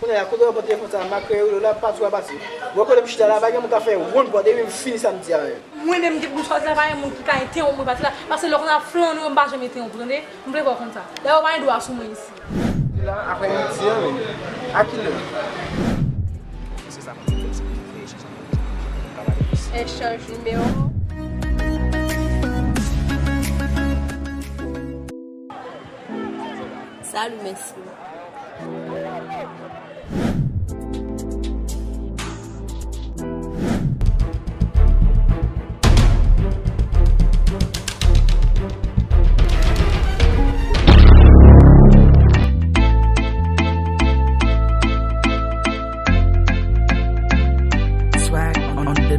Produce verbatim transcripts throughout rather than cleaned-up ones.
Kounye a, kote w pran telefòn sa, m a kreye rezo la, pati w a pati. Ou wè kote m chita la, pa gen moun ka fè wonn pòt, epi m fini sa m di a menm. Mwen menm, depi m sòti la, pa gen moun ki ka entèwonp mwen pati la, paske lè w konn ap flanne, m pa janm entèwonp, tande? M vle fè w konn sa. Dayè, w pa gen dwa sou mwen isi. La, aprè midi an menm. A kilè? Se sa, m ap fè, se pou m fè echanj avè w. Ka pale plis. Echanj nimewo. Salut, mèsi. Swag on the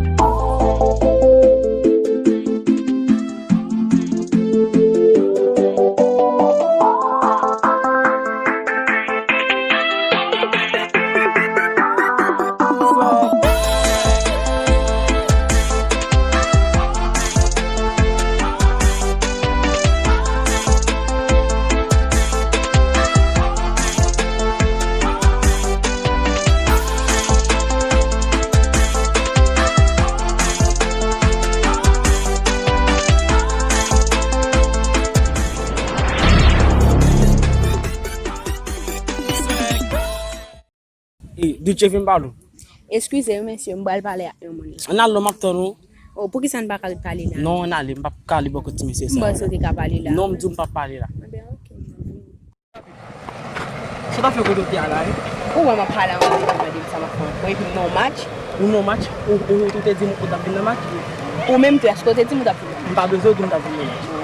E, Dutche, vin pale w. Eskize wi, mesye, m pral pale ak yon moun la. Ann ale non, m ap tann ou. O, poukisa n pa ka ret pale la? Non, ann ale, m p ap ka ale bò kote ti mesye sa. M panse w te ka pale la. Non, m di w m p ap pale la. Enben, oke. Sa w t ap fè kote w te a la, wi? Ou wè m ap pale a yon moun, ou mande m sa m ap fè ankò, epi m nan yon match. Ou nan yon match? Ou, ou, ou te di m ou t ap vin nan match? Ou menm tou, èske w te di m ou t ap vin nan match? M pa bezwen w di m t ap vin nan match.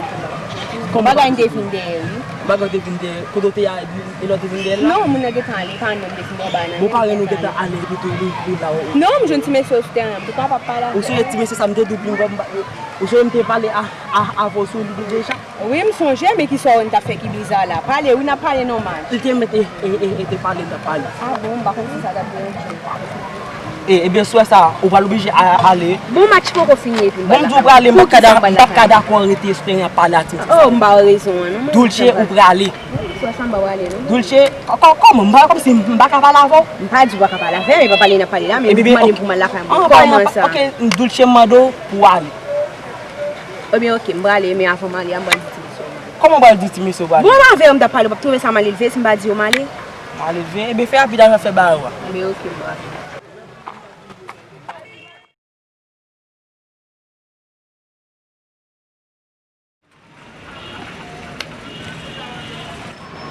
Kòman bagay m te vin dèyè, wi. Bagay w te vin dèyè, kote w te a, e lè w te vin dèyè la? Non, moun nan gentan ale, pa non, m te vin anba nan. Bon, pa renmen w gentan ale, epi tou, ou, ou la, ou. Non, m jwenn ti mesye sou teren, m te kapab pale avè l. Ou sonje ti mesye sa m te di w, ou sonje m te pale a, a, avè w sou li deja? Wi, m sonje, men ki sa w wè n t ap fè ki biza la? Pale, wi, n ap pale nòmal. Li te mèt e, e, e, e te pale, n t ap pale. A bon, m pa konn si sa t ap deranje w. E, ebyen, swè sa, ou pral oblije a, ale. Bon, match poko fini epi m pral la. Bon, m di w prale, m p ap ka da-, m p ap ka dakò rete espere ap pale a ti mesye sa. Oh, m ba w rezon an, non, men. Dulce, ou prale. Swè sa, m ba w ale, non. Dulce, kò-, kò-, kòman? M pa, kòmsi m pa ka pale avè w? M pa di w pa ka pale avè m, e pa pale n ap pale la, men ou mande m pou m al lakay mwen. Kòman sa? Oke, Dulce, m mande w pou w ale. Ebyen, oke, m prale, men avan m ale a, m pral di ti mesye yo m ale. Kòman w pral di ti mesye yo w ale? Bon, m avè yo, m t ap pale, w p ap twouve sa malelve si m pa di yo m ale? Malelve? Ebyen, fè rapid avè fè bagay ou a. Ebyen, oke, m prale.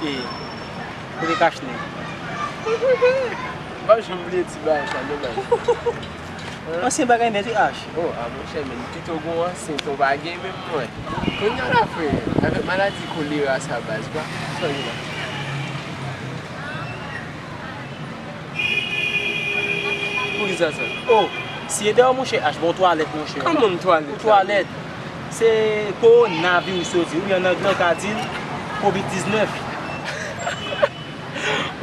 E, kote kach nèg? M p ap janm bliye ti bagay sa, non, baz. Ansyen bagay nèt, wi, H. Oh, a monchè, men pito gon ansyen, to pa gen menm mwen. Kounye a la, frè, avèk maladi kolera sa, baz, pa. Sa w ye la? Poukisa sa? Oh, siye dèyè w, monchè H, bon twalèt, monchè. Kòman m twalèt la? Twalèt. Se kowonaviris yo di, oubyen an anglè yo ka di l kovid diznèf.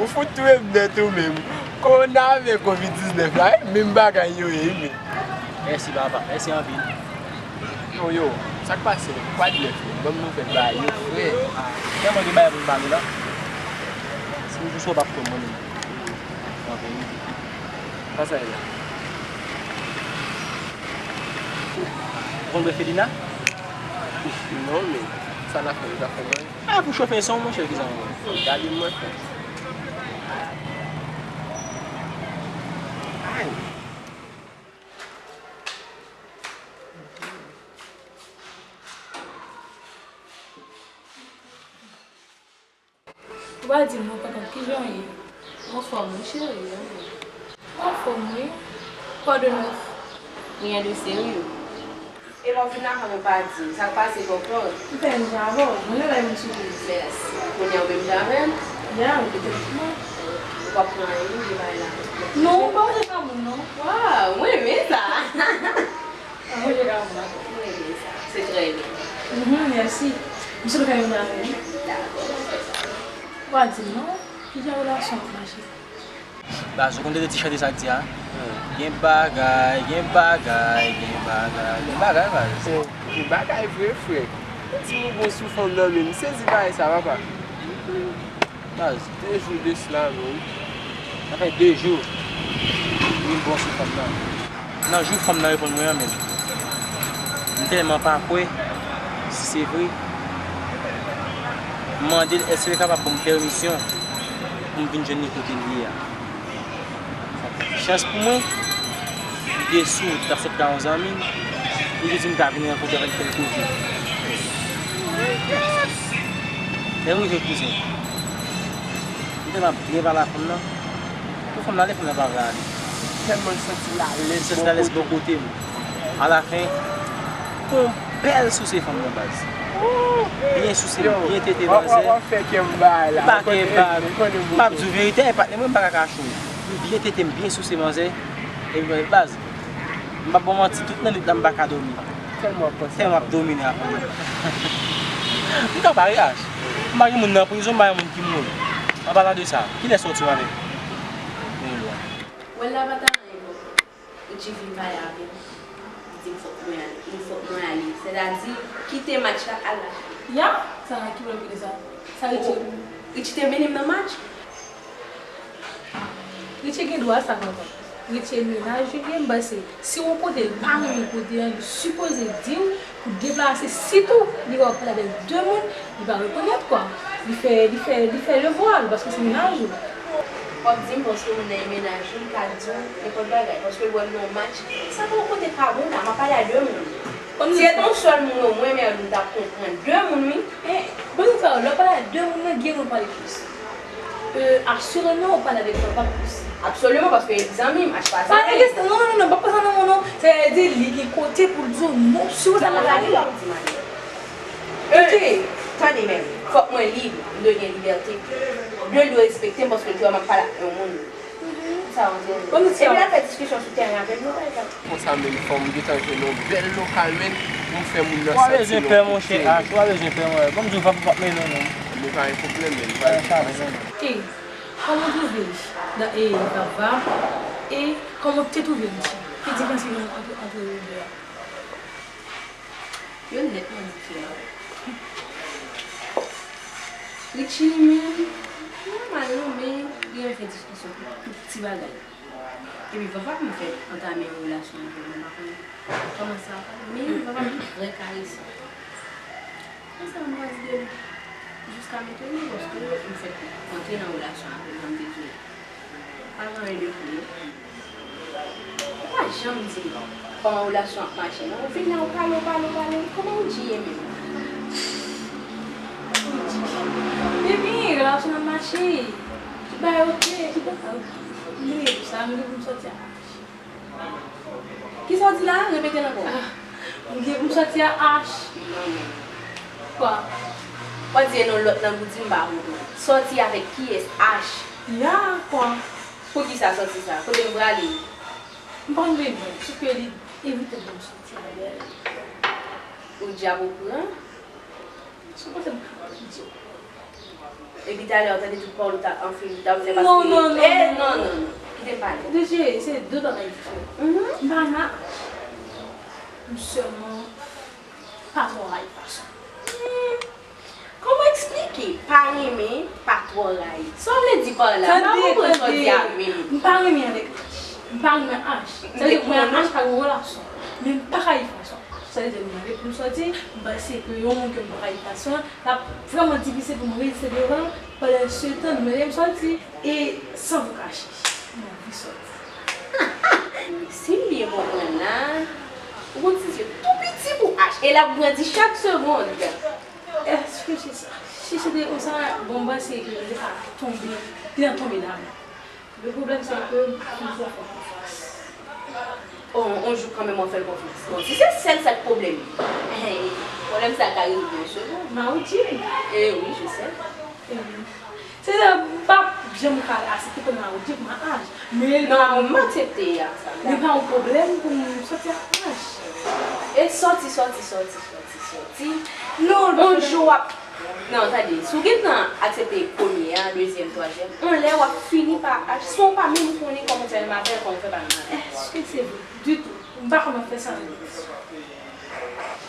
Ou fout touye m nèt ou menm. Kowona avèk kovid diznèf la, e menm bagay yo ye, wi, men. Mèsi, papa. Mèsi anpil. Yo, yo, sa k pase? Kwa de nèf, menm? Ban m nouvèl bagay yo, frè. Ah, tèlman gen bagay pou m pale la. Si w jis wè w p ap kwè m, mwen menm. Anpil. Sa sa ye la? Ou konn bwè Felina? Non, men sa n ap fè, nou ta fè manje. A, pou chofe son, monchè, kisa w konn? Gade mwen fè. Ay. Ou pa di m non, Kankan, kijan w ye? Anfòm wi, cheri, anfòm. Anfòm wi. Kwa de nèf? Rien de sérieux. E lè w vin lakay mwen, pa di m sa k pase, Kankan. M fè menm jan avè w, mwen renmen moun souri. Mèsi. Kounye a ou menm jan avè m? Ya, ou te di m. Ou p ap pran anyen, wi, de bagay la. Non, m pa manje granmoun, non. Waw, mwen renmen sa. Mwen manje granmoun la. Mwen renmen sa. Se trè byen. Mhm, mèsi. M sou fè yon bagay. Dakò, m ap fè sa. Ou pa di m non, kijan relasyon ap mache? Baz, ou konn tande ti chante sa k di a? Gen bagay, gen bagay, gen bagay, gen bagay, baz. Gen bagay vre, frè. Yon timoun gon sou fanm nan men m, sezi bagay sa, papa. Baz. De jou de sila menm. Sa fè de jou m vin bon sou fanm nan. Nan jou fanm nan reponn mwen an menm, m tèlman pa kwè si se vre. M mande l èske l kapab ban m pèmisyon pou m vin jwenn li kote l ye a. Chans pou mwen, m te sou wout, t ap sot ka yon zanmi m, li te di m ta vin rankontre avèk tèl kote. Lè m rive kouzen, m tèlman byen pale a fanm nan. Pou fanm nan ale, fanm nan pa vle ale. Tèlman l santi l alèz. Santi l alèz bò kote m. Alafen, yon bèl souse fanm nan baz. Byen souse, byen tete manzè. M pa gen bag. M ap di w verite, e patnè mwen, m pa ka kache w. M byen tete, m byen souse manzè. Epi baz, m p ap ba w manti, tout lannwit la m pa ka dòmi. Tèlman w ap domine avè m. M ka pare H. M pa gen moun nan prizon, m pa gen moun ki mouri. An palan de sa, kilès ou t avèk? Ou wè l la pa t anyen, bon. Richie vin pale avè m. Li di m fòk mwen ale. Li fòk mwen ale. Sètadi, kite match la, al la. Ya, sa ki pwoblèm ki de sa? Sa Richie? Richie te mennen m nan match. Richie gen dwa sa, tonton. Richie mennaj li, m panse si yon kote l pa renmen kote a, li sipoze di w pou deplase. Sitou, li wè w pale avèk de moun, li pa rekonèt, kwa. Li fè, li fè, li fè le vwal, paske se mennaj ou. W ap di m paske moun nan e mennaj ou, li ka di w nenpòt bagay, paske l wè m nan yon match. Sa pa yon kote pa bon la, m ap pale a de moun. Si se te yon sèl moun omwen, Merlou, m t ap konprann. De moun, wi. Eh, bon, sa, lè w pale a de moun nan, gen moun pale plis. Euh, asire nou ou pale avèk papa plis. Absoliman, paske li zanmi m, H pa zanmi m. Pa egziste, non, non, non, non, pa pran sa nan men w, non. Sa vle di li gen kote pou l di w non, si w sa nan lavi w ap di m ale. Ok, tande menm, fòk mwen lib, m dwe gen libète. De l dwe respekte m paske l te wè m ap pale ak yon moun. Sa w ap di. Epi l al fè diskisyon sou tèren avè m, nou pa egzanp. Konsa menm, fò m gentan jwenn yon bèl lokal, menn, pou m fè moun nan santi l okipe. Ou pa bezwen pè, monchè H, ou pa bezwen pè, mwen. Ban m di w, pap, pap mennen w, non. Nou pa gen pwoblèm, menn. Pa gen pwoblèm. E, kòman w twouve, e, Vava, e kòman w te twouve Richie? Ki diferans ki gen ant, ant yo de a? Yo nètman diferan. Richie li menm, nòmal non, men li renmen fè diskisyon pou tout ti bagay. Epi Vava m fèk antame yon relasyon avè l, m pa konnen kòman sa, men Vava m trè karesan. Se sa m ka di de li. Jiska mentnan, paske m fèk antre nan relasyon avè l, jan m te di w. Pa gen anyen de fou, non. Ou pa janm di m kòman relasyon ap mache, non. Ou vin la, ou pale, ou pale, ou pale. Kòman ou di ye menm? Depi relasyon ap mache, tout bagay oke, tout bagay oke. M bliye tout sa, m gen pou m sòti a H. Kisa w di la? Repete l ankò. Ah, m gen pou m sòti a H. Kwa? W ap di e nan lòt lang ou di m pa konprann. Sòti avèk kiyès? H. Ya, kwa? Poukisa sòti sa? Kote m prale? M pa vle di w, sèke li evite pou m sòti avè l. Ou djab ou pran? Sou kote m ka pran di w. Epi talè, w tande tout pawòl ou t ap, anfen, ou t ap fè paske... Non, non, non, eh, non, non, non, non. Kite m pale. Deje, se de bagay diferan. Mhm. M pa nan H. M sèlman pa twò rayi fason. Hmm. Kòman eksplike pa renmen, pa twò rayi? Sa w vle di pa la? M pa konprann sa w di a menm. M pa renmen avèk H. M pa renmen H. Sa vle di mwen ak H pa gen relasyon. Men m pa rayi fason. Sa vle di m mande pou m sòti, m panse ke yon moun ke m pa rayi fason, l ap vrèman difisil pou m reziste devan l, pandan se tan nou mete m sòti, e san pou kache, m anvi sòti. Si m byen konprann la, ou gon ti zye tou piti pou H, e l ap grandi chak segonn. Èske se sa? Si se te konsa, bon, m panse ke m te ka tonbe, te nan tonbe damou. Le pwoblèm se ke m fè l konfyans. Oh, on jou kanmenm w ap fè l konfyans. Bon, si se sèl sa k pwoblèm li. Hey, pwoblèm sa ka rezoud nan yon segonn. Maudit. Eh oui, je sais. Eh oui. Se sa, m p ap janm ka aksepte pou Maudit, m a H. Men non, m aksepte ak sa. Men pa yon pwoblèm pou m sòti ak H. E sòti, sòti, sòti, sòti, sòti. Non, on jou w ap Non, tande, si w gentan aksepte premye a, dezyèm, twazyèm, on lè w ap fini pa ach, san w pa menm konnen kòman w fè menm avè l, kòman w fè pa menm avè l. Èske se vre? Ditou. M pa konn fè sa nan legliz.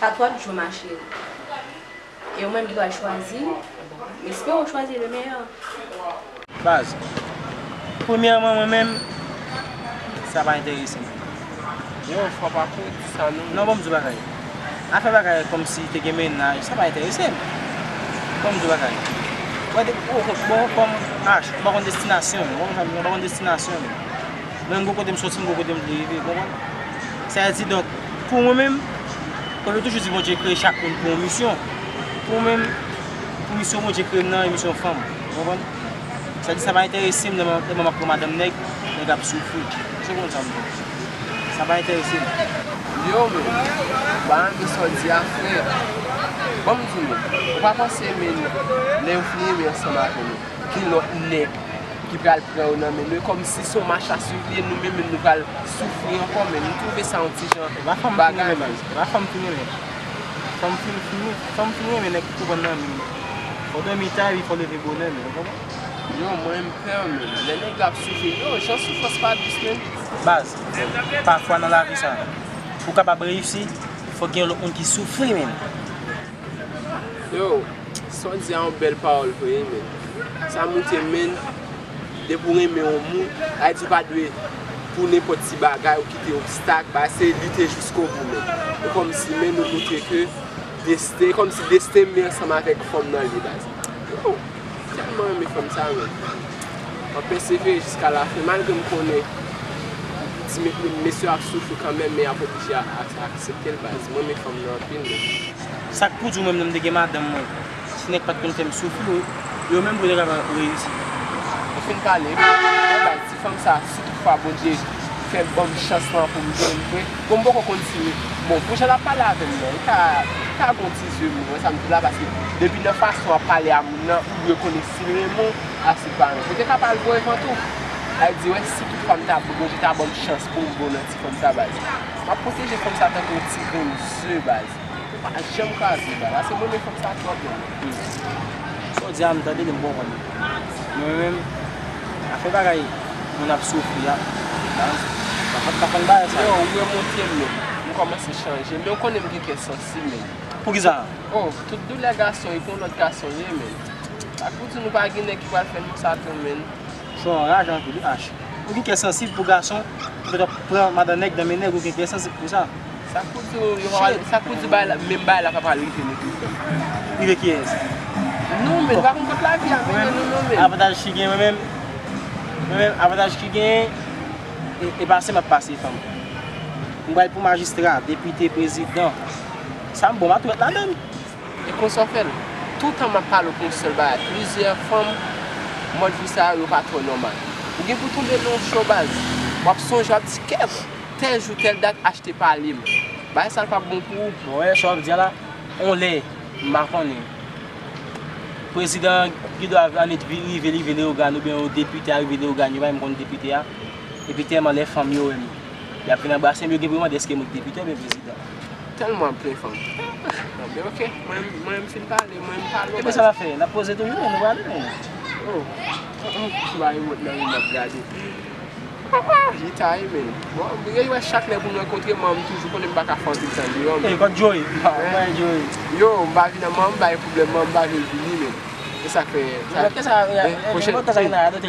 A toi de jouer, ma chérie. E ou menm ki pral chwazi, m espere w chwazi le meilleur. Baz, Premyèman, mwen menm, sa pa enterese m. Yo, fò pa pou di sa non. Non, ban m di w bagay. Afè bagay kòmsi te gen mennaj, sa pa enterese m. Ban m di w bagay. Wè, de, ou, ou, bon, kòm H, ou pa konn destinasyon m, ou pa konn destinasyon m. Mwen, m gon kote m soti, m gon kote m vle rive, ou konprann? Sa vle di, donk, pou mwen menm, kòm yo toujou di Bondye kreye chak moun pou yon misyon, pou mwen menm, pou misyon Bondye kreye m nan, e misyon fanm, ou konprann? Sa di sa pa enterese m lè m, lè m ap pran madanm nèg, nèg ap soufri. Èske w konn sa m di? Sa pa enterese m. Yo, men, m pa renmen sa w di a, frè. Ban m di w, men, ou pa panse, men, lè yo fin renmen ansanm avè nou, gen lòt nèg ki pral pran yo nan men nou. E kòmsi se yon mach a swiv li, nou menm, menm nou pral soufri ankò, men m twouve sa yon ti jan bagay, men. E pa fanm fin renmen, men. Fanm fin, fin, fanm fin renmen nèg ki konprann nan men. Fò dòmi ta, epi fò leve bonè, men, ou konprann? Yo, mwen, m pè, men. Lè nèg la ap soufri, yo, jan soufrans pa dous, men. Baz, pafwa nan lavi sa, pou w kapab reyisi, fòk gen yon lòt moun ki soufri, men. Yo, sa w di a yon bèl pawòl vre, men. Sa moute, men, depi w renmen yon moun, sa vle di w pa dwe pou nenpòt ti bagay ou kite obstak, ba se lite jiskobou, men. E kòmsi, men, nou moutre ke desten, kòmsi desten m ansanm avèk fanm nan li, baz. Yo, m tèlman renmen fanm sa, men. M ap pèsevere jiska lafen, malgre m konnen ti me-, mesye ap soufri kanmenm, men y ap oblije a, a, aksepte l, baz. Mwen renmen fanm nan anpil, men. Sa k pou di w menm lè m te gen madanm mwen, si nèg pa t konn fè m soufri, yo, yo menm pou yo te kapab reyisi. Ou fin pale, mwen bay ti fanm sa, si toutfwa Bondye fè ban m chans lan pou m jwenn vre. Bon, m poko konn si, bon, pou jan l ap pale avè m nan, li ka, li ka gon ti zye m, ou wè sa m di w la, paske depi nan fason w ap pale a moun nan, ou dwe konnen si l renmen w, a si l pa renmen w. Ou te ka pale voye vant ou. Sa vle di, wè, si toutfwa m ta bon, Bondye ta ban m chans pou m bon nan ti fanm sa, baz. M ap pwoteje fanm sa tankou yon ti grenn zye, baz. Ou pa janm kraze, baz. Paske mwen renmen fanm sa twòp, men. Sa w di a, m tande li, m konprann. Mwen menm, afè bagay moun ap soufri a, baz, m pa t ka konn bagay sa. Yo, ou remonte m, men. M kòmanse chanje. Men ou konnen m gen kè sansib, men. Poukisa? Oh, tout doulè gason, e pou yon lòt gason ye, men. Sa k pou di nou pa gen nèg ki pral fè nou sa tou, men. Chwa anraje anpil, wi, H. Ou gen kè sansib pou gason, ou fèk ap pran madan nèg nan men nèg, ou gen kè sansib pou sa. Sa k pou di w, yo pa pral, sa k pou di w bagay la, menm bagay la pa pral rive nou tou, frè m. Rive kiyès? Nou, men, nou pa konn kot lavi a mennen nou, non, men. Avantaj ki gen, mwen menm, mwen menm, avantaj ki gen, e, e pase m ap pase, fanm. M pral pou majistra, depite, prezidan. Sa m bon, m a tou ret ladann. E konsa w fè l. Toutan m ap pale w pou yon sèl bagay. Plizyè fanm, mòd vi sa yo, yo pa twò nòmal. Ou gen pou tonbe nan yon cho, baz. W ap sonje, w ap di, kèt, tèl jou, tèl dat, H te pale m. Bagay sa l p ap bon pou ou. Bon, wè, sa w ap di a la, on lè, m pa konnen. Prezidan Guido a annik vi-, rive, rive Leyogàn, oubyen yon depite a rive Leyogàn, yo pa menm konn depite a. Epi tèlman lè fanm yo wè m, y ap vin anbrase m, yo gen pou yo mande èske mwen k depite oubyen prezidan. Tèlman plen fanm. Bon, men oke, mwen, mwen m fin pale, mwen m pale w, baz. Epi sa n ap fè? N ap poze toujou, men nou prale, men. Oh, oh, oh, si w pa remont nan men m, m ap gade. Ah, ah, chita wi, men. Bon, yo wè chak lè pou m rankontre manm, toujou konnen m pa ka fè yon ti tan deyò, men. Ey, kot Joey? Ah, mwen, Joey. Yo, m pa vin nan manm, bay pwoblèm, manm pa vle vini, men. E sa k fè, sa, men, pwochèn,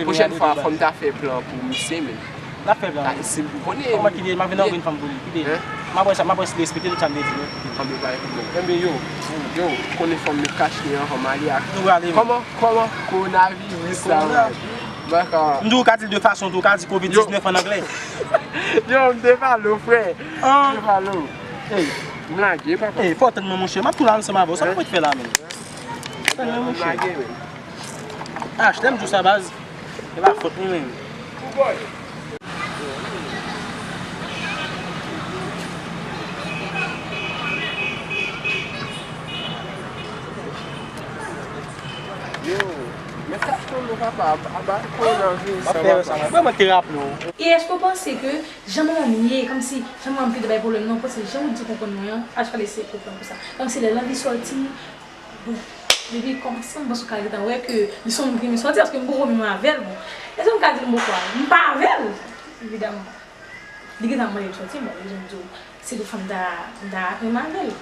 pwochèn fwa, fò m ta fè plan pou misye, men. N ap fè plan. Ah, si m konnen. Kòman kite, m ap vin nan yon fanm pou li, kite. Hein? M ap wè sa, m ap wè si l respekte tout sa m te di, men. Anben, pa gen pwoblèm. Enben, yo, yo, konnen fò m met kache anvan m ale ak. Nou prale, men. Kòman, kòman, kowonaviris sa, man? Baka. M di w ka di l de fason tou, w ka di kovid diznèf an anglè. Yo, m te pale w, frè. M te pale w. Ey. M lage, papa. Ey, fò w tann mwen, monchè. M ap tou la ansanm avè w. Sa m mèt fè la, menm? Tann mwen, monchè. M lage, menm. H, lè m di w sa, baz, e pa fòt mwen, menm. Yo, men sa k tonbe, papa, aba kowonaviris sa, papa. Mwen, mwen te raple w. E èske w panse ke jan manman m ye, kòmsi jan manman m plede bay pwoblèm nan, w panse jan w di konprann mwen an, H pral eseye konprann pou sa. Kòmsi lè l anvi sòti, bon, depi kòmanse, m panse w ka gentan wè ke li se yon moun ki renmen sòti, paske m poko menm avè l, bon. Èske m ka di l m poko al? M pa avè l, evidaman. Li gentan mande m sòti, bon, li janm di w, se tout fanm m ta, m ta renmen avè l.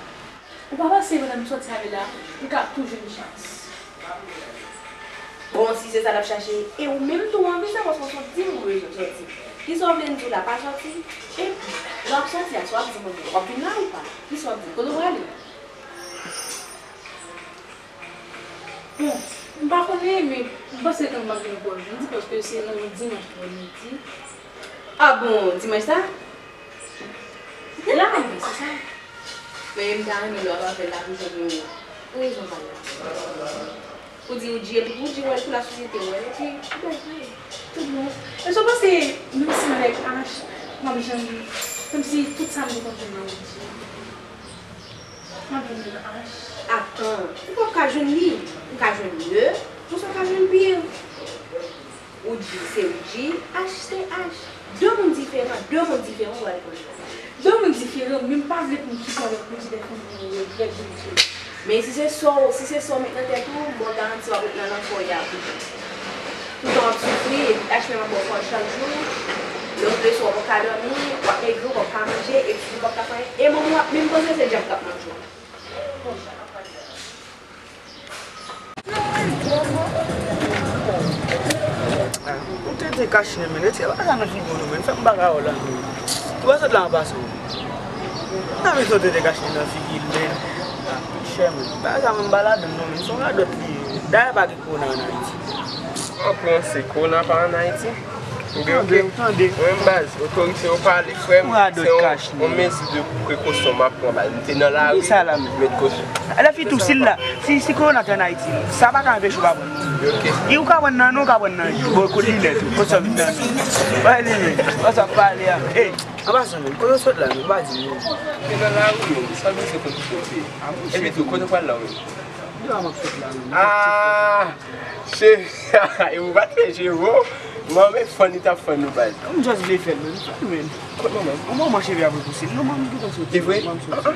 Ou pa panse pandan m sòti avè l la, m ka ap tou jwenn chans? Bon, ti Se sa l ap chache. E ou menm tou w anvi sa paske w sot di m ou bezwen soti. Kisa w vle m di w la pa soti? Epi, lè w ap soti a, sa w ap di mwen menm? W ap vin la ou pa? Kisa w ap di m? Kote w prale? Bon, m pa konnen, men m panse ke m ap gen pwoblèm di paske se nan yon dimanch pou midi. Ah bon, dimanch sa? La, wi, se sa. Men m ta renmen lè w ap avè l la pou jwenn yon rezon valab. Pou di ou di, epi pou di wè l pou lasosyete wè l, epi tout bon. E sa w panse, menm si m avèk H, m ap jwenn, menm si tout sa m te konn jwenn nan ou di. M ap jwenn H. Atan, ou p ap ka jwenn li. Ou ka jwenn le, ou sa ka jwenn pire. Ou di se ou di, H se H. De moun diferan, de moun diferan ou pral konn. De moun diferan, men m pa vle pou m kite avèk pou di de fanmi yo regrèt de misye. Men si se sa w, si se sa w met nan tèt ou, mwen garanti w ap ret nan lanfè w ye a toutan. Toutan w ap soufri, epi H menm ap ba w fòs chak jou. Lè w blese w p ap ka dòmi, w ap megri, w p ap ka manje, epi w p ap ka fè anyen. E manman w ap menm panse se dyab k ap manje w. Ah, ou tete kache men, retire bagay sa nan figi w non, men fè m bagay w la non. Ou pa sot la an pasan. Nan men sa w tete kache nan figi l men. Ah, chè men. Bagay sa mwen m pa ladann non, men se yon radòt li ye. Dayè pa gen kowona an Ayiti. Ou panse kowona pa an Ayiti? Oubyen, ok. Tande, tande. Mwen menm baz, otorite yo pale, frè m, se yon, yon mezi de prekosyon m ap pran, baz. M te nan lari, m met kosyon. Alè fi tou, si l la, si, si kowona te an Ayiti, sa pa ka anpeche w pa pran nan. Ok. E ou ka pran nan, non, ou ka pran nan. Bon, kote li nèt, kote sa vin nan. Wè li menm, wè sa pale a. Hey, an pasan menm, kote w sot la, non, ou pa di m non. M te nan lari menm, sa vle se kote w sot. Epi tou, kote w pral la menm? Deyò a m ap sot la menm. Ah! Cheve a, e ou pa t fè cheve w? Manman fann li t ap fann ou baz. M just vle fè l, men m fè l, men. Kot manman m? Yon moman cheve a pou pouse. Non, manman m gentan soti. E vre? Manman m soti. Ah, ah.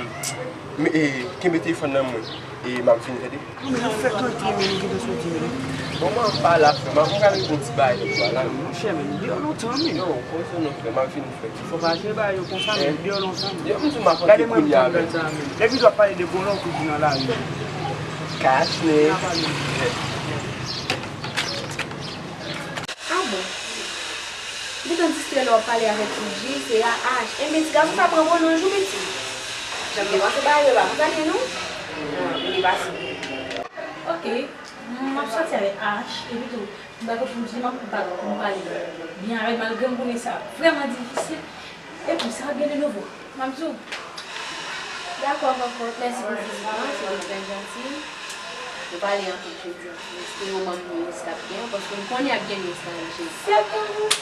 Men, e, kenbe telefòn nan mwen. E m ap vini, tande? Non, men fè kante, men nou gentan soti, men. Bon, manman m pa la, frè. Manman m ka vin pou ti bagay, la, la. Monchè, men, deyò lontan, men. Yo, kòman se non, frè? M ap vini. Fò pa jwe bagay yo konsa, men deyò lontan. Yo, m di m ap antre kounye a, men. Depi w ap pale de bonè, ou toujou nan lari. Kach nèg. Ah bon? Ou gentan distrè lè w ap pale avèk Fuji, se A H. Enben, ti gason sa pran bonè wi, piti. Jan m te panse bagay yo pa konsa ye non. Ah, m te pase. Ok, m ap soti avèk A H, epi tou, m dakò pou m di m ap bat pou m pale byen avè l, malgre m konnen sa vrèman difisil. Epi, sa ap gen de nouvo, m ap di w. Dakò, Kòkòt, mèsi pou vizit lan, se te trè janti. Nou pale anpil jodi a. M espere w manm nou Minis k ap byen, paske m konnen ap gen Minis nan Jezi. Sètènman.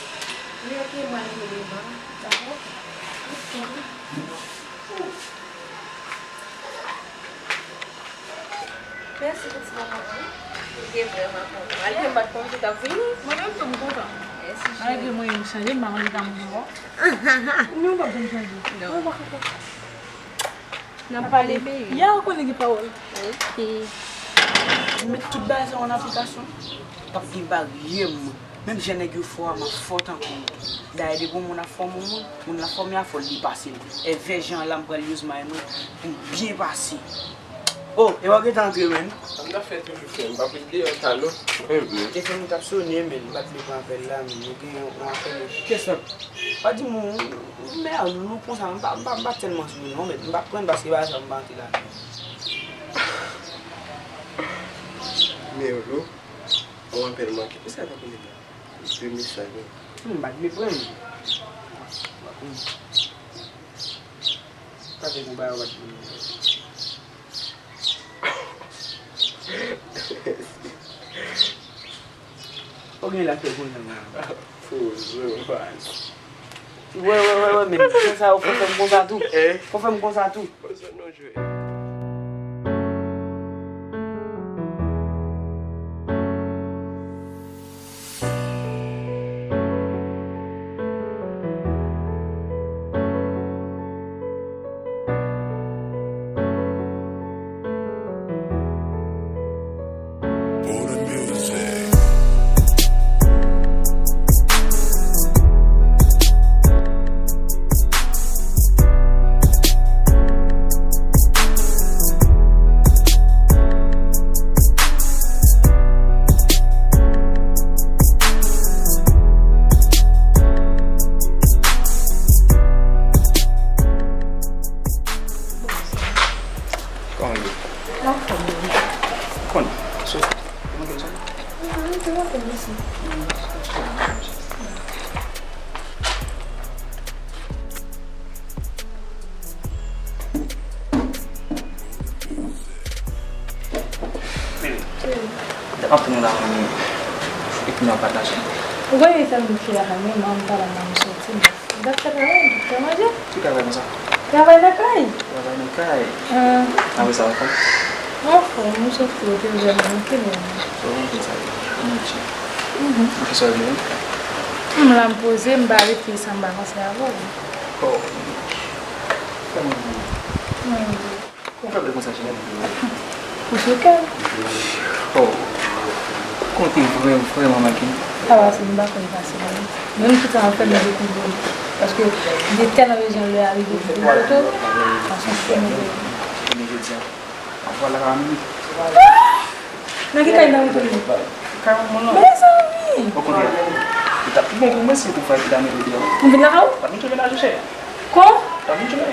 Wi, ok, m al rele manman. Dakò? Ok. Mèsi pou ti moman an. Ou te vrèman kontan. Malgre m pa t konnen si w t ap vini. Mwen menm tou m kontan. Mèsi, cheri. Malgre mwen menm chanje, m pa konn si w t ap vini ankò. Non, m p ap janm chanje. Non. Mwen pa kontan. N ap pale. Ya, ou konnen gen pawòl. Ok. Ou met tout bagay sa yo an aplikasyon. P ap gen baryè, mwen. Menm jan nèg yo fò a, m ap fò tankou yo. Dayè, depi yon moun ap fòme yon moun, moun l ap fòme a fò l depase l. Èvè jan an la, m pral use may mwen pou m byen pase. Oh, e w gentan antre, menn? Sa m t ap fè toujou, frè m, m p ap ret deyò sa, non. Telefòn mwen t ap sonnen, menn, m pa t vle pran apèl la, menn, nou gen yon, yon apèl. Kiyès la? Pa di m, ou, ou, mè, nou konsa, m pa, m pa, m pa tèlman sou nou, non, menn, m p ap pran l paske bagay sa m pa antre ladan. Men, yo, yon apèl manke. Kisa l t ap konnen la? De mesaj, wi. Hmm, m pa t vle pran l. Pa t vle pran l. Sa te pou bay ou pa t vle pran l. Ou gen la fè kounye a. Pozo, baz. Wè, wè, wè, wè, men. Konsa, ou fè m konsa tou. Eh? Ou fè m konsa tou. Pozo, non, jwe. Ah, ok, ok, mèsi. Baby, m t ap antre nan la, epi nou ap pataje. Ou konnen sa m fè la, men m pa la, m soti. M t ap fè travay, m t ap fè manje. Ki travay konsa? Travay nan kay. Travay nan kay. Ah. Apre sa, w anfòm? Mwen anfòm, mwen soti, ou te vrèman manke m. Ou konprann sa, wi. Mwen di. Mhm. Ou fè sa, wi. M la, m poze, m pa rete san m pa panse avè w. Oh. Kòman? Hmm. Ou fè bèl konsa, cheri. Ou sou kè m. Oh. Kote vrè, vrèman manke m. Sa va, si m pa konn pase la. Menm tout sa, m ap fè m dekouvri. Paske m te tèlman bezwen lè a rive pou m foto. Paske m fè m. Jodi a. Vwala, m. Nan ki kay nan ou tounen? Kay manman lan. Mezanmi! Okontrè, li t ap pi bon pou mwen si ou fè ti dam yo deyò. M vin lakay ou? T ap vin twouve nan jije. Kon? T ap vin twouve.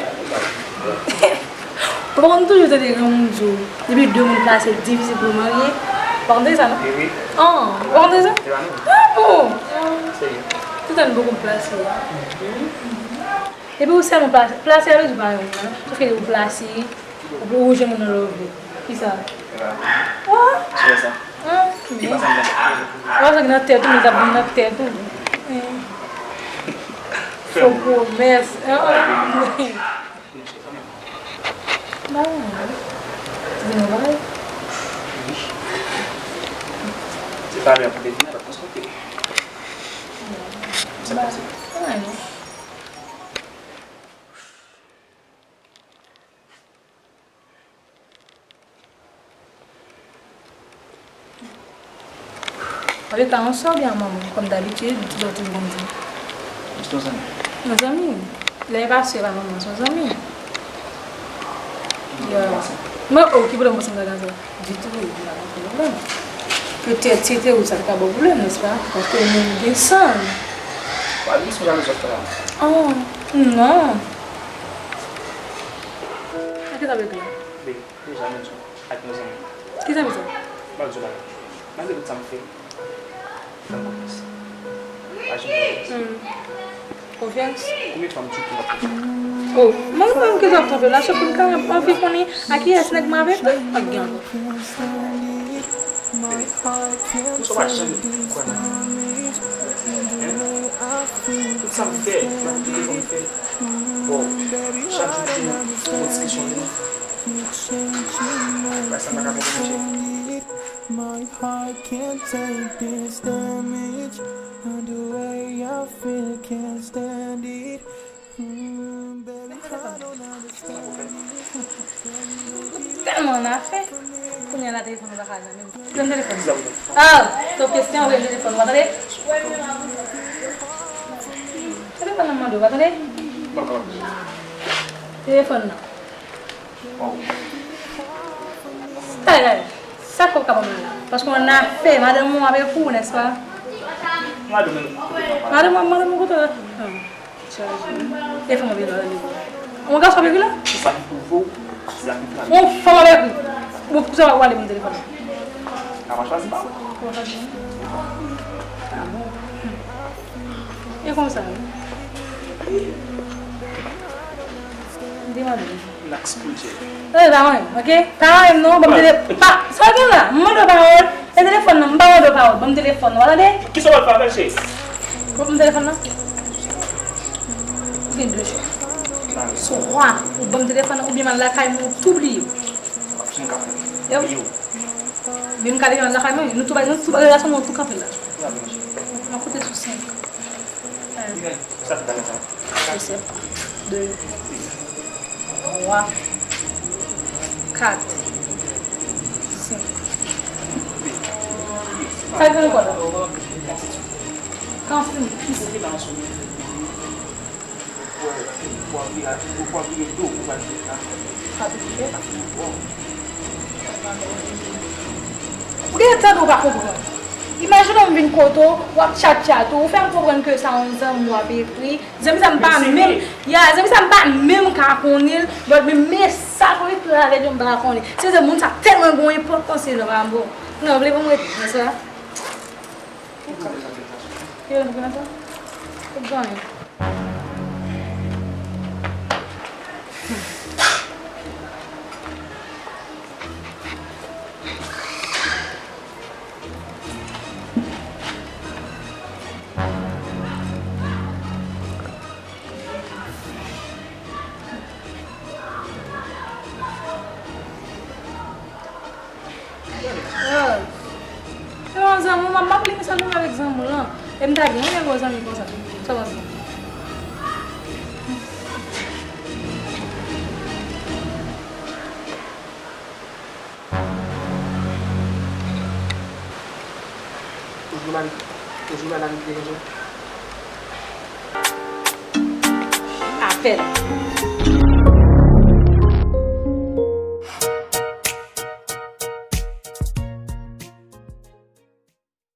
Ou pa konn toujou tande granmoun di w, depi de moun plase, difisil pou yo marye? Ou pa konn tande sa, non? E wi. An, ou pa konn tande sa? E pa nou. Ah bon? Serye. Tout an poko plase. Epi ou sèlman plase, plase a vle di ou pa renmen, non? Sòf ke ou plase, ou, ou jwenn moun nan lè w vle. Kisa? E pa nou. Ah! Ou wè sa? Ah, men. Ou wè sa ki nan tèt ou, men sa vin nan tèt ou. Fo pwomès. Ah, ah. Ba mwen, non. Di nou bagay. Se pa lè pou devine, pa konsote. Sa pase. Ba, non. Ou rete ansanm oubyen manman, kòm dabitid, ou toujou konn di? Jis yon zanmi. Yon zanmi? Lè pase pa manman, se yon zanmi. Mwen, oh, ki pwoblèm pou sa m ta ka fè? Ditou, wi, m pa gen pwoblèm. Petèt, se te ou sa t ka ba w pwoblèm, nèspa? Paske moun gen san. Pa di m se jalou sòt la. Oh, non. A ki sa w ekri? Deja, mwen di w, ak yon zanmi. Ki zanmi sa? M ap di w bagay. Malgre tout sa m fè, fè m konfyans. Pa janm fè m konfyans. Hmm. Konfyans? Konbyen fwa m tchouke w ap konfyans? Oh, mwen menm ke w ap konfyans la, se pou m ka anvi konnen a kiyès nèg m avèk la. Ak gen ankò. Bebe, pou sa w pa janm kwè nan mwen. Hein? Tout sa m fè, m ap di w fò m fè. Bon, chak jou m di w, m gon diskisyon li. Bagay sa m pa ka konprann, monchè. My heart can't take this damage. And the way I feel can't stand it. Mm, baby, I don't understand. Tèlman ann afè. Kounye a la telefòn ou pa ka janm. Pran telefòn. Ah, to kesyon, voye telefòn ou, tande? Telefòn nan mande w, tande? Telefòn nan. Ay, ay, sa k ap ka ban mwen la? Paske w ann afè, madanm ou avèk ou, nèspa? Madanm mwen kote papa? Madanm mwen, madanm mwen kote la? Ah. Chaje. E fanm ap vin la, li. Yon gason ap ekri la? Se sa ki pwouve w, se sa ki frape. Yon fanm ap ekri. Bon, pou sa w ale ban m telefòn nan. A pa chwazi pa. Ou pa chwazi non? Ah bon. E konsa wi. M te mande. Relax, cool, cheri. Tande, pa anyen, ok? Pa anyen non, ban m tele-, pa, sa w gen la? M mande w pawòl. E telefòn nan, m pa mande w pawòl. Ban m telefòn nan, w tande? Kisa w ap fè avè l, cheri? Ban m telefòn nan. Ou gen de chwa. Swa ou ban m telefòn nan, oubyen m al lakay mwen, ou tou bliye w. Ou ap janm ka fè. Yo. Bliye w. Men m ka deja al lakay mwen, nou tou bay, nou tou bay relasyon nou tou kanpe la. M ap konte sou senk. Sa ki bagay sa? Sèt, de, twa, kat, senk. Sa gen ankò la? Kansi, kis. Ou gen tan ou pa konprann. Imajine w m vin kote w, w ap tchatchat ou, ou fè m konprann ke sa yon zanmi w ap ekri. Zanmi sa m pa menm, ya, zanmi sa m pa menm ka konnen l, but men mesaj ou ekri avè l yo m pa konnen. Se zanmi moun sa tèlman gen yon enpòtans nan pa bon. Non, vle pou m rete nan sa. Ki lè pou gen sa? Ou gen anyen? Oh. Se yon zanmi w, m ap li mesaj mwen avèk zanmi w lan. E m ta gen yon zanmi konsa. Sa w ap di? Toujou la, toujou la, la, apèl.